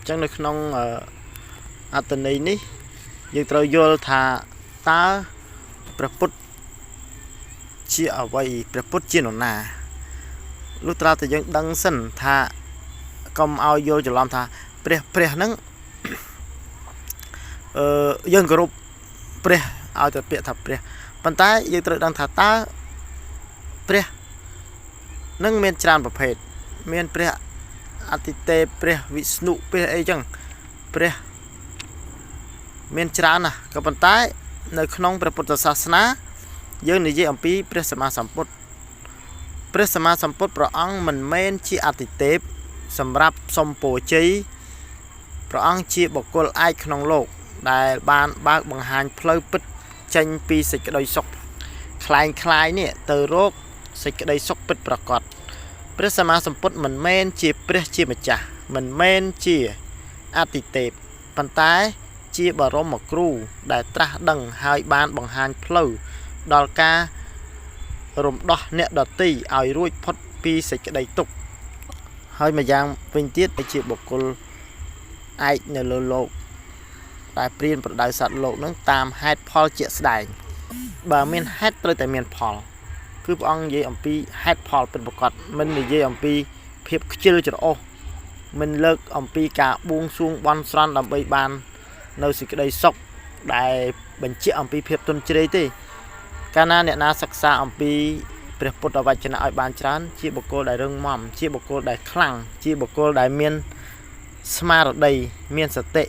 ចឹងនៅក្នុងអត្តន័យនេះយើងត្រូវយល់ថាតើព្រះពុទ្ធជាអ្វីព្រះពុទ្ធជានរណាលុះត្រាតែយើងដឹងសិនថាកុំឲ្យយល់ច្រឡំថាព្រះព្រះហ្នឹងអឺយើងគោរពព្រះឲ្យតែពាក្យថាព្រះប៉ុន្តែយើងត្រូវដឹងថាតើព្រះនឹងមានច្រើនប្រភេទមានព្រះអតិទេពព្រះវិស្ណុព្រះអីចឹងព្រះមានច្រើនណាស់ក៏ប៉ុន្តែនៅក្នុងព្រះពុទ្ធសាសនាយើងនិយាយអំពីព្រះសម្មាសម្ពុទ្ធព្រះសម្មាសម្ពុទ្ធព្រះអង្គមិនមែនជាអតិទេពសម្រាប់សំពោជ័យព្រះអង្គជាបុគ្គលឯកក្នុងលោកដែលបានបើកបង្ហាញផ្លូវពិតចេញពីសេចក្តីសុខคล้ายคล้ายនេះទៅរកសេចក្តីសុខពិតប្រាកដព្រះសម្មាសម្ពុទ្ធមិនមែនជាព្រះជាម្ចាស់មិនមែនជាអតិទេពប៉ុន្តែជាបរមគ្រូដែលត្រាស់ដឹងហើយបានបង្ហាញផ្លូវដល់ការរំដោះអ្នកដទៃឲ្យរួចផុតពីសេចក្តីទុក្ខហើយម្យ៉ាងវិញទៀតជាបុគ្គលឯកនៅលើលោកដែលព្រានប្រដៅសត្វលោកនឹងតាមហេតុផលជាក់ស្ដែងបើមានហេតុត្រូវតែមានផលគឺព្រះអង្គនិយាយអំពីហេតុផលពិតប្រាកដមិននិយាយអំពីភាពខ្ជិលច្រអូសមិនលើកអំពីការបួងសួងបន់ស្រន់ដើម្បីបាននៅសេចក្តីសុខដែលបញ្ជាក់អំពីភាពទន់ជ្រាយទេកាលណាអ្នកណាសិក្សាអំពីព្រះពុទ្ធវចនៈឲ្យបានច្រើនជាបុគ្គលដែលរឹងមាំជាបុគ្គលដែលខ្លាំងជាបុគ្គលដែលមានស្មារតីមានសតិ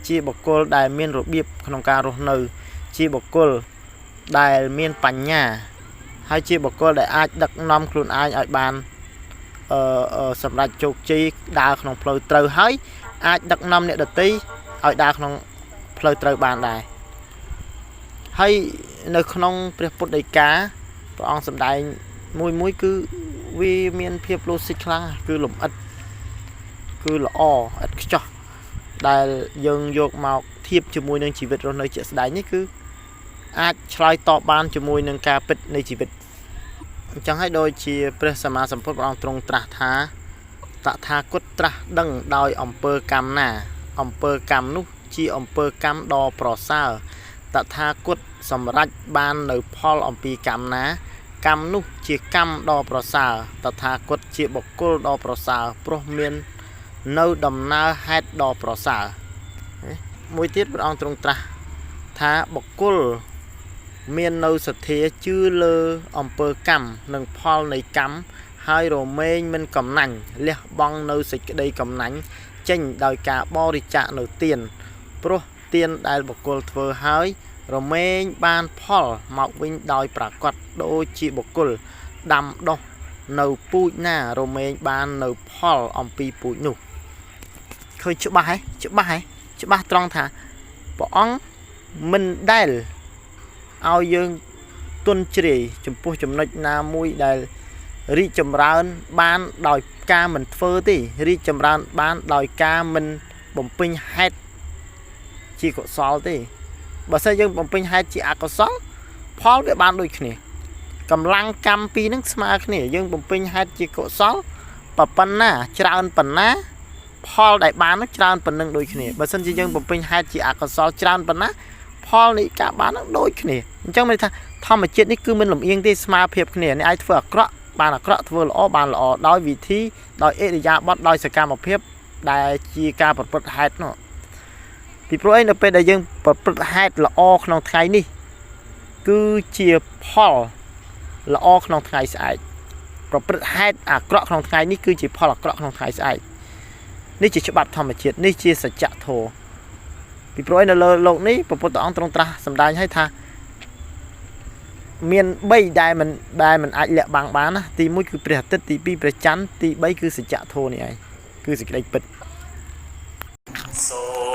ជាបុគ្គលដែលមានរបៀបក្នុងការរស់នៅជាបុគ្គលដែលមានបញ្ញាហើយជាបុគ្គលដែលអាចដឹកនាំខ្លួនឯងឲ្យបានអឺសម្រាប់ជោគជ័យដើរក្នុងផ្លូវត្រូវហើយអាចដឹកនាំអ្នកដទៃឲ្យដើរក្នុងផ្លូវត្រូវបានដែរហើយនៅក្នុងព្រះពុទ្ធដីកាព្រះអង្គសម្ដែងមួយមួយគឺវាមានភាព logic ខ្លាំងគឺលំអិតគឺល្អឥតខ្ចោះដែលយើងយកមកធៀបជាមួយនឹងជីវិតរស់នៅជាក់ស្ដែងនេះគឺអាចឆ្លើយតបបានជាមួយនឹងការពិតនៃជីវិតអញ្ចឹងហើយដូចជាព្រះសម្មាសម្ពុទ្ធព្រះអង្គទ្រង់ត្រាស់ថាតថាគតត្រាស់ដឹងដោយអំពើកម្មណាអំពើកម្មនោះជាអំពើកម្មដ៏ប្រសើរតថាគតសម្រេចបាននៅផលអំពីកម្មណាកម្មនោះជាកម្មដ៏ប្រសើរតថាគតជាបុគ្គលដ៏ប្រសើរព្រោះមាននៅដំណើរហេតុដ៏ប្រសើរមួយទៀតព្រះអង្គទ្រង់ត្រាស់ថាបុគ្គលមាននៅសទ្ធាជឿលើអំពើកម្មនិងផលនៃកម្មហើយរមែងមិនកំណាញ់លះបង់នៅសេចក្តីកំណាញ់ចេញដោយការបរិច្ចាគនៅទានព្រោះទានដែលបុគ្គលធ្វើហើយរមែងបានផលមកវិញដោយប្រកបដូចជាបុគ្គលដាំដុះនៅពូជណារមែងបាននៅផលអំពីពូជនោះឃើញច្បាស់ហ៎ច្បាស់ហ៎ច្បាស់ត្រង់ថាព្រះអង្គមិនដែលឲ្យយើងទន់ជ្រាយចំពោះចំណុចណាមួយដែលរីកចម្រើនបានដោយការមិនធ្វើទេរីកចម្រើនបានដោយការមិនបំពេញហេតុជាកុសលទេបើសិនយើងបំពេញហេតុជាអកុសលផលវាបានដូចគ្នាកម្លាំងកម្មពីរហ្នឹងស្មើគ្នាយើងបំពេញហេតុជាកុសលប៉ុណ្ណាច្រើនប៉ុណ្ណាផលដែលបានហ្នឹងច្រើនប៉ុណ្ណឹងដូចគ្នាបើសិនជាយើងបំពេញហេតុជាអកុសលច្រើនប៉ុណ្ណាផលនៃការបានហ្នឹងដូចគ្នាអញ្ចឹងមានន័យថាធម្មជាតិនេះគឺមិនលំអៀងទេស្មើភាពគ្នានេះអាចធ្វើអាក្រក់បានអាក្រក់ធ្វើល្អបានល្អដោយវិធីដោយអិរិយាបថដោយសកម្មភាពដែលជាការប្រព្រឹត្តហេតុនោះពីព្រោះអីនៅពេលដែលយើងប្រព្រឹត្តហេតុល្អក្នុងថ្ងៃនេះគឺជាផលល្អក្នុងថ្ងៃស្អែកប្រព្រឹត្តហេតុអាក្រក់ក្នុងថ្ងៃនេះគឺជាផលអាក្រក់ក្នុងថ្ងៃស្អែកនេះជាច្បាប់ធម្មជាតិនេះជាសច្ចធម៌ពីព្រោះអីនៅលើលោកនេះព្រះពុទ្ធអង្គទ្រង់ត្រាស់សម្ដែងឲ្យថាមាន3ដែលមិនអាចលាក់បាំងបានណាទី1គឺព្រះអាទិត្យទី2ព្រះច័ន្ទទី3គឺសច្ចធម៌នេះឯងគឺសេចក្តីពិត សូ